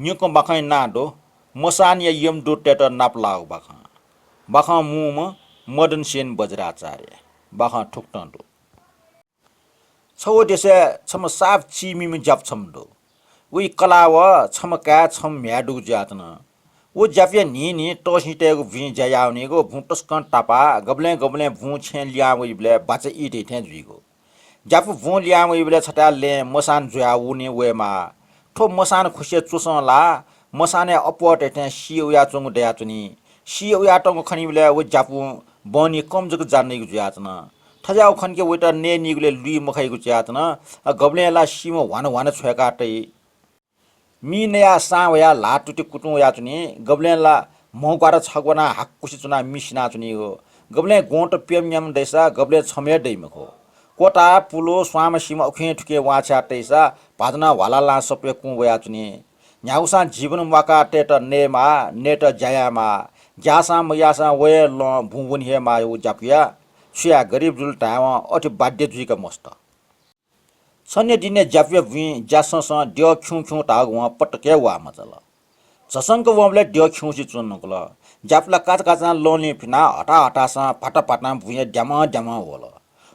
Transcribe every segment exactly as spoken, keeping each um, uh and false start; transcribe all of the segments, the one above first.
निकं बाखं नां दु, मसानया यमदूततय्त नापलाःगु बाखं। बाखं मू मदनसेन वज्राचार्य। बाखं थुकथं दु। छगू देशय् छम्ह साप चीमिम्ह ज्यापु छम्ह दु। वइ कलाः व छम्ह काय् छम्ह म्ह्याय् दुगु जुयाच्वन। व ज्यापुया न्हिं न्हिं तःसिं तयेगु बुँइ ज्या याःवनीगु, बुँ तसकं तापाः, गबलें गबलें बुँ छेँय् लिहां वइबलय् बाचा ई धइथें जुइगु। ज्यापु बुँ लिहां वइबलय् छथाय् लँय् मसान जुयाः वने वयेमाः। थ्व मसान खुसिया च्वसं ला मसानय् अप्वः धइथें सी वयाच्वंगु दयाच्वनी। सी वयातःगु खनीबलय् व ज्यापुं बहनी कम जक जानादीगु जुयाच्वन। थज्याःगु खनिके वइत नयेनीगुलय् लुइ मखइगु जुयाच्वन। अ, गबलें ला सीम्ह ह्वान ह्वान छ्वय्काः तइ। मि नयाः सां वयाः ल्हाः तुति कुतुं वयाच्वनी। गबलें ला म्हग्वारा छग्वानाः हाकुसे च्वनाः मि सिनाच्वनीगु। गबलें ग्वंत प्यम्ह न्याम्ह दइसा गबलें छम्ह हे दइ मखु। क्वता, पुलु, स्वांम्ह सिम्ह उखें थुखें वांछ्वया तइसा भाजनाः ह्वालालां सप्वय् कुं वयाच्वनी। न्ह्यागुसां जीवन म्वाकाः तयेत नयेमाः, नयेत ज्या यायेमाः। ग्याःसां मग्याःसां व हे लँ बुँ वने हे माःगु ज्यापुया। छु याये, गरिब जुल धायेवं अथे बाध्य जुइक मस्त। छन्हु दिनय् ज्यापुया बुँइ ज्या सं सं द्यः खिउँ खिउँ धाःगु वं पटक हे वाः मचाल। झसंक वंबलय् द्यः खिउँसे च्वने धुंकल। ज्यापु ला काचाकाचां लंलिं फिनाः हथाहथासं भाताभातां बुँया द्यामं द्यामं वल।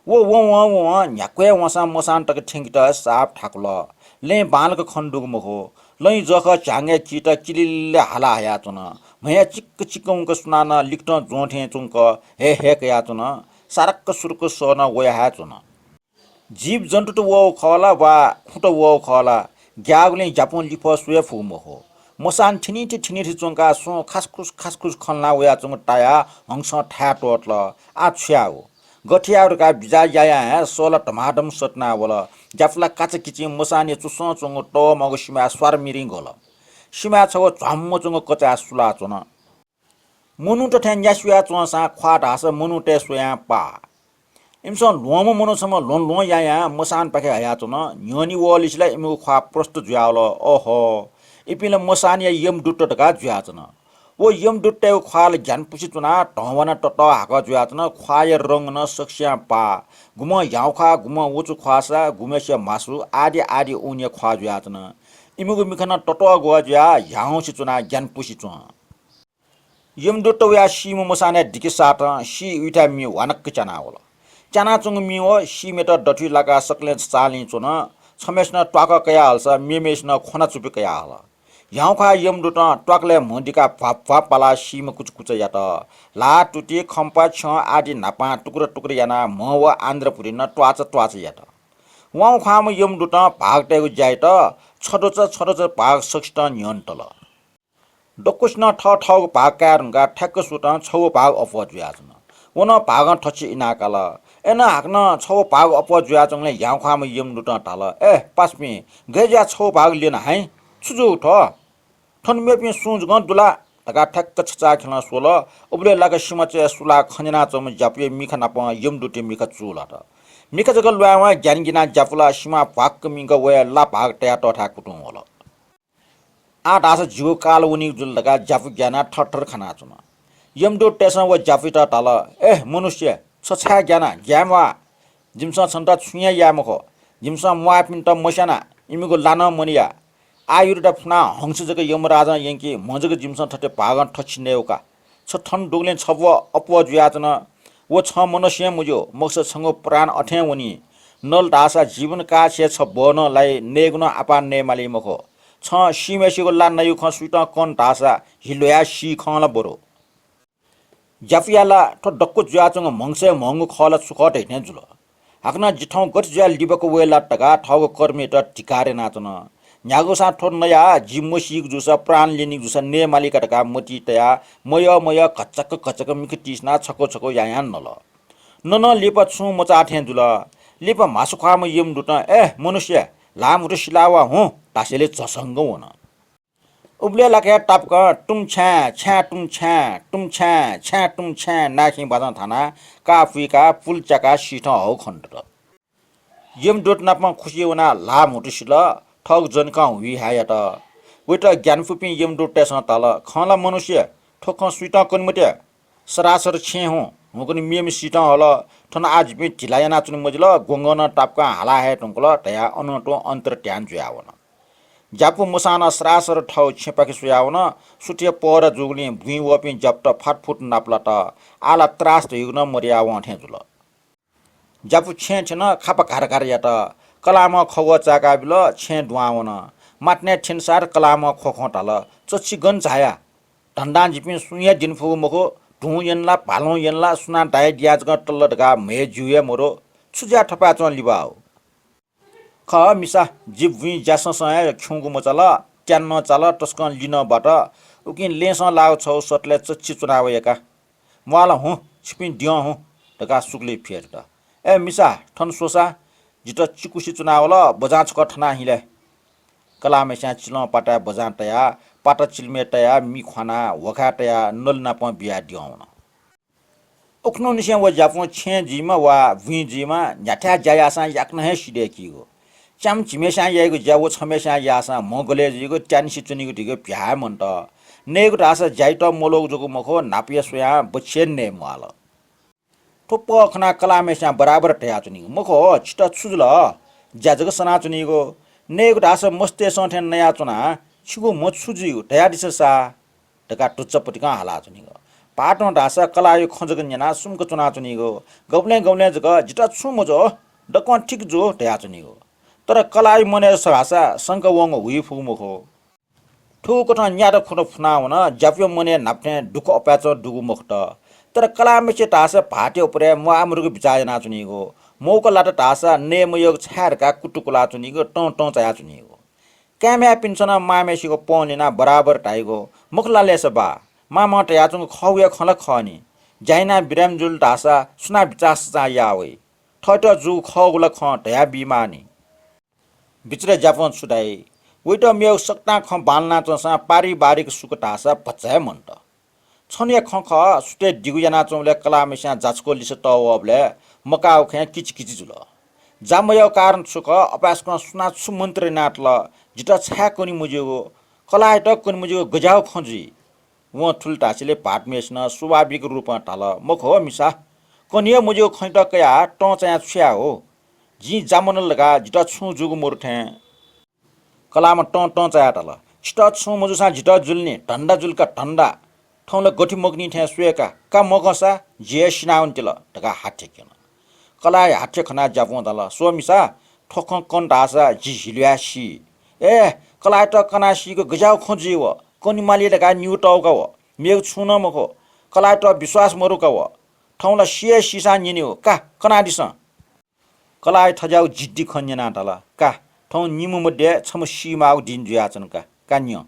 व वं वं वं न्ह्याक्व हे वंसां मसान तक थ्यंकेत साप थाकुल। लँय् बांलाक खने दुगु मखु। लँय् जःखः झ्याङय् चित किलिल्ले हाला हयाच्वन। म्हया चिक्क चिक्क उंक सुनानं लिकतं ज्वं थें च्वंक हे हे कयाच्वन। सारक्क सुरुक्क सः नं वया हे च्वन। जीवजन्तुत वःगु खः ला वा खुँत वःगु खः ला, ग्याःगुलिं ज्यापुं लिफः स्वये फुगु मखु। मसान थिनिथि थिनिथि च्वंकाः सुं खासखुस खासखुस खनलाः वयाच्वंगु तायाः हंसं थाय् त्वःतल। आः छु यायेगु? गथे यायेगु धकाः बिचाः यायां हे सः ला धमाधम सतिना वल। ज्यापु ला काचाकिचिं मसानया चुसं च्वंगु तःमगु सिमाय् स्वारमिरिं ग्वल। सिमाय् छगू झ्वाम्म च्वंगु कचाय् सुलाच्वन। मनूत थें न्यासि वयाच्वंसां ख्वाः धाःसा मनूतय् स्वयां पाः। इमिसं ल्वहंम्ह मनू छम्ह ल्वं ल्वं यायां मसानपाखे हयाच्वन। न्ह्यःने वःलिसे ला इमिगु ख्वाः प्रष्ट जुयावल। अहो, इपिं ला मसानया यमदूत धकाः जुयाच्वन। व यमदूततय्गु ख्वाः ला ग्यानापुसे च्वनाः धंवाना ततःहाकः जुयाच्वन। ख्वाःया रंग नं सकसियां पाः। गुम्हं ह्याउँख्वाः, गुम्हं वचुख्वाःसा, गुम्हय्सिया म्हासु आदि आदि ऊनया ख्वाः जुयाच्वन। इमिगु मिखा नं ततःग्वः जुयाः ह्याउँसे च्वनाः ग्यानापुसे च्वं। यमदूत वयाः सीम्ह मसानय् दिके सातं सी उइथाय् मि ह्वानक्क च्यानावल। च्यानाच्वंगु मिं व सीम्हय्त दथुइ लाकाः सकलें चालिं च्वन। छम्हय्सिनं त्वाकः कयाहलसा मेम्हय्सिनं ख्वनाचुपि कयाहल। ह्याउँख्वाः यमदूतं त्वाकलय् म्ह दिकाः भ्वाप भ्वाप पालाः सीम्ह कुचकुच यात। ल्हाः, तुति, खम्पा, छ्यं आदि न्हापां टुक्रा टुक्रा यानाः म्ह व आन्द्रपुरी नं त्वाचा त्वाचा यात। वाउँख्वाःम्ह यमदूतं भागतय्गु ज्याइत छद्वचा छद्वचा भाग सकसितं न्ह्यःने तल। दक्वसिनं थःथःगु भाग काये धुंकाः ठ्याक्क सुतं छगू भाग अप्वः जुयाच्वन। व नं भागं थच्छि इनाकाल। अय्नं हाकनं छगू भाग अप्वः जुयाच्वंबलय् ह्याउँख्वाःम्ह यमदूतं धाल, ए पासापिं, गय् जुयाः छगू भाग ल्यना हँ? छु जूगु थ्व? थन मेपिं सुं जकं दु ला? धकाः ठ्याक्क छचाःखेलं स्वल। उबलय् लाक सिमाचय् सुलाः खँ न्यनाच्वंम्ह ज्यापुया मिखा नाप यमदूतया मिखा चूलात। मिखा जक ल्वायेवं ग्यानागिनाः ज्यापु ला सिमां भ्वाक्क मिंक वया ला भाग तया तःथाय् कुतुं वल। आः धाःसा जिगु काल वनीगु जुल धकाः ज्यापु ग्यानाः थरथर खानाच्वन। यमदूततय्सं व ज्यापुयात धाल, ए मनुष्य, छ छाय् ग्याना? ग्याये म्वाः। जिमिसं छन्त छुं हे याये मखु। जिमिसं म्वाःपिन्त मस्याना, इमिगु ला नं मनया। आयुर्दा फुनाः हंस जक यमराजं यंकी, म्ह जक जिमिसं थथे भागं थच्छि नयेगु का। छ थन दुगुलिं छब्व अप्वः जुयाच्वन। व छं मनसें मज्यू, मखुसा छंगु प्राण अथें वनी। नल धाःसा जीवनकालय् छ ब्वः नं लाइ, नयेगु नं आपाः नये माली मखु। छं सीम्हय्सिगु ला नइगु खँ सुइतं कन धाःसा हि ल्वयाः सी खं ला बरु। ज्यापुया ला थ्व दक्व जुयाच्वंगु म्हगसय् म्हंगु खः ला छु खः धइथें जुल। हाकनं जि थौं गथे जुयाः लिबाक वये लात धकाः थःगु कर्मयात धिक्कार यानाच्वन। न्ह्यागुसां थ्व नयाः जि मसीगु जूसा, प्राण ल्यनीगु जूसा नये माली का धकाः मतिइ तयाः मयः मयः घचक घचक मिखा तिसिनाः छक्व छक्व यायां नल। ननं लिपा छुं मचाः थें जुल। लिपा म्हासु ख्वाःम्ह यमदूतं, ए मनुष्य, ल्हाः म्हुतु सिलाः वा हुँ धासेंलि झसंक वन। उबलय् लाक हे तापाकं टुम छ्याँ, छ्याँ टुम छ्याँ, टुम छ्याँ, छ्याँ टुम छ्याँ नायेखिं बाजं थानाः काः पुइकाः पुल च्याकाः सीथं हःगु खनेदत। यमदूत नाप खुसि वनाः ल्हाः म्हुतु सिल, थःगु जनिकं हुइहाय् यात। वइत ग्यानापुपिं यमदूततय्सं धाल, खँ ला मनुष्य, थ्व खँ सुइतं कने मते। सरासर छेँय् हुँ, हुंकन मेम्ह सीथं हल। थन आः जिपिं ढिला यानाच्वने मजिल, ग्वंगः नं तापाकं हाला हये धुंकल धयाः अनं तुं अन्तर्ध्यान जुयावन। ज्यापु मसां नं सरासर थःगु छेँपाखे स्वयावन। सुथय् पहरा जूगुलिं बुँइ वःपिं ज्यापुत फातफुत नापलात। आः ला त्रास धइगु नं मदयावं थें जुल। ज्यापु छेँय् थ्यन, खापा घार घार यात। कलाःम्हं खगः चाय्‌काबिल, छेँय् दुहां वन। मातानाय् थ्यनेसाथ कलाःम्हं ख्वख्वं धाल, चच्छि गन झाया? धन्दां जिपिं सुं हे द्यने फुगु मखु। धुं यन ला, भालं यन ला, सुनां दाइ दियाः जकं तल धकाः म्हय् ज्यू हे मदु। छु ज्या थपाय् च्वं लिबाः हो? खः मिसा, जि बुँइ ज्यासंसं हे खिउँगु मचाल, त्यान नं चाल, तसकं लि नं बात। उकिं लँय्‌सं लाःगु छगू सतलय् चच्छि च्वनाः वये का। म्वाःल हुँ, छिपिं द्यं हुँ धकाः सुकुली फियादिल। ए मिसा, थन स्वसा, जितः चिकुसि च्वनावल, बजां छकः थनाः हिँ ले। कलाःम्हस्यां चिलं पाताय् बजां तयाः, पाता चिलमय् तयाः, मि ख्वानाः, ह्वखाय् तयाः नलिनापं बियाः द्यं वन। उखुन्हुनिसें व ज्यापुं छेँ जुइमा वा बुँइ जुइमा न्ह्याथाय् ज्या याःसां याकनं हे सिधय्‌कीगु। च्याम्ह झिम्हस्यां याइगु ज्या व छम्हस्यां याःसां म्हगलय् जुइगु, त्यानिसे च्वनीगु धइगु भ्याः हे मन्त। नयेगु धाःसा ज्याइत मल्वःगु जक मखु, न्हापाया स्वयां बच्छि हे नये म्वाःल। थ्व पहः खनाः कलाःम्हस्यां बराबर धयाच्वनीगु, मखु हो, छितः छु जुल? ज्या जक सनाच्वनीगु। नयेगु धाःसा मस्तय्‌सं थें नयाच्वना, छिगु म्ह छु जुइगु धयादिसँ सा धकाः धुच्चा पतिकं हालाच्वनीगु। भाःतं धाःसा कलाःया खँ जक न्यनाः सुम्क च्वनाच्वनीगु। गबलें गबलें जक जितः छुं मजू, दक्वं ठीक जू धयाच्वनीगु। तर कलाःया मनय् धाःसा शंका वंगु हुइ फुगु मखु। थुकथं न्यात खुन्हु फुनावन, ज्यापुया मनय् न्हापा थें दुःख अपाय्‌चं दुगु मखुत। तर कलाःम्हस्यां धाःसा भाःतया उपरय् म्वाःमदुगु बिचाः यानाच्वनीगु। मौका लात धाःसा नये मयःगु छाय् धकाः कुतुकुलाच्वनीगु, तं तं चायाच्वनीगु। काय्‌म्ह्याय्‌पिन्सं नं मांम्हय्‌सिगु पँ ल्यनाः बराबर धाइगु, मखु ला लय्‌सा बा, मामं धयाच्वंगु खःगु हे खँ ला खः नि। ज्या यानाः बिरामी जुल धाःसा सुनां बिचाः सचां याः वइ? थःत जूगु खःगु ला खँ धयाबीमाः नि। बिचय् ज्यापुं छु धाइ? वइत मेगु सकतां खँ बांलानाच्वंसां पारिवारिक सुख धाःसा भचा हे मन्त। छन्हुया खँ खः, सुथय् दिगु यानाच्वंबलय् कलाःम्हस्यां जाछको लिसे तःवःबलय् मकाःगु खँय् किचिकिचि जुल। जा मयःगु कारण छु खः? अपाय्‌सकं सुनां छु मन्त्र यानातल? जितः छाय् कने मज्यूगु? कलाःयात कने मज्यूगु गज्याःगु खँ जुइ? वं थुलि धासेंलि भाःतम्हय्‌सिनं स्वाभाविक रूपं धाल, मखु हो मिसा, कने हे मज्यूगु खँयात कयाः तं चायाः छु याये हो? जिं जा मनल धकाः जितः छुं जूगु मदु थें। कलाःम्हं तं तं चायाः धाल, छितः छुं मजूसां जितः जुल नि, धन्दा जुल का धन्दा। थौं ला गथि मकनी थें स्वये का, का मकंसा जि हे सिनावनेतिल धकाः हाथ्य क्यन। कलाःया हाथ्य खनाः ज्यापुं धाल, स्व मिसा, थ्व खँ कन धाःसा जि हि ल्हुयाः सी। ए, कलाःयात कनाः सीगु गज्याःगु खँ जुइ व? कने माली धकाः निगू तःगु का व, मेगु छुं नं मखु। कलाःयात विश्वास मदु का व। थौं ला सी हे सीसां न्यनेगु, का कनादिसँ। कलाःया थज्याःगु जिद्दी खँ न्यनाः धाल, का, थौं निम्ह मध्ये छम्ह सीमाःगु दिं जुयाच्वन का, का न्यँ।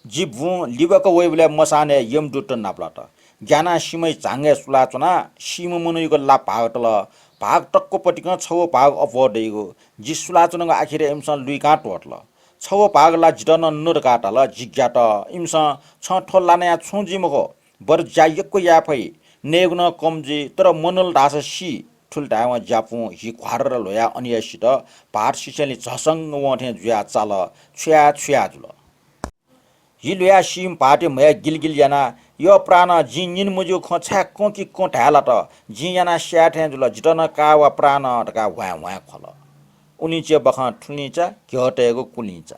जि बुँ लिबाक वइबलय् मसानय् यमदूत नापलात। ग्यानाः सिमाया झांगय् सुलाच्वनाः सीम्ह मनूयागु ला भाग तल। भाग तक्व पतिकं छगू भाग अप्वः दइगु। जि सुलाच्वनागु आखिरय् इमिसं लुइकां त्वःतल। छगू भाग ला जितः नं नु धकाः धाल। जि ग्यात। इमिसं, छं थ्व ला नयाः छुं जुइ मखु। बरु ज्या यक्व याये फइ। नयेगु नं कम जुइ, तर मनल धाःसा सी। थुलि धायेवं ज्यापुं हि ख्वारर ल्ह्वयाः अनयासित भाःत सिसेंलि झसंग वं थें जुयाः चाल। छु याये छु याये जुल। हि ल्हुयाः सीम्ह भाःतया म्हय् गिलगिल यानाः, यः प्राण, जिं न्यने मज्यूगु खँ छाय् कं कि कं धाये लात? जिं यानाः स्याये थें जुल, जितः नं का वा प्राण धकाः ह्वाँय् ह्वाँय् ख्वल। उलिंचय् बाखं थुलिंचा, घ्यः तयेगु कुलिंचा।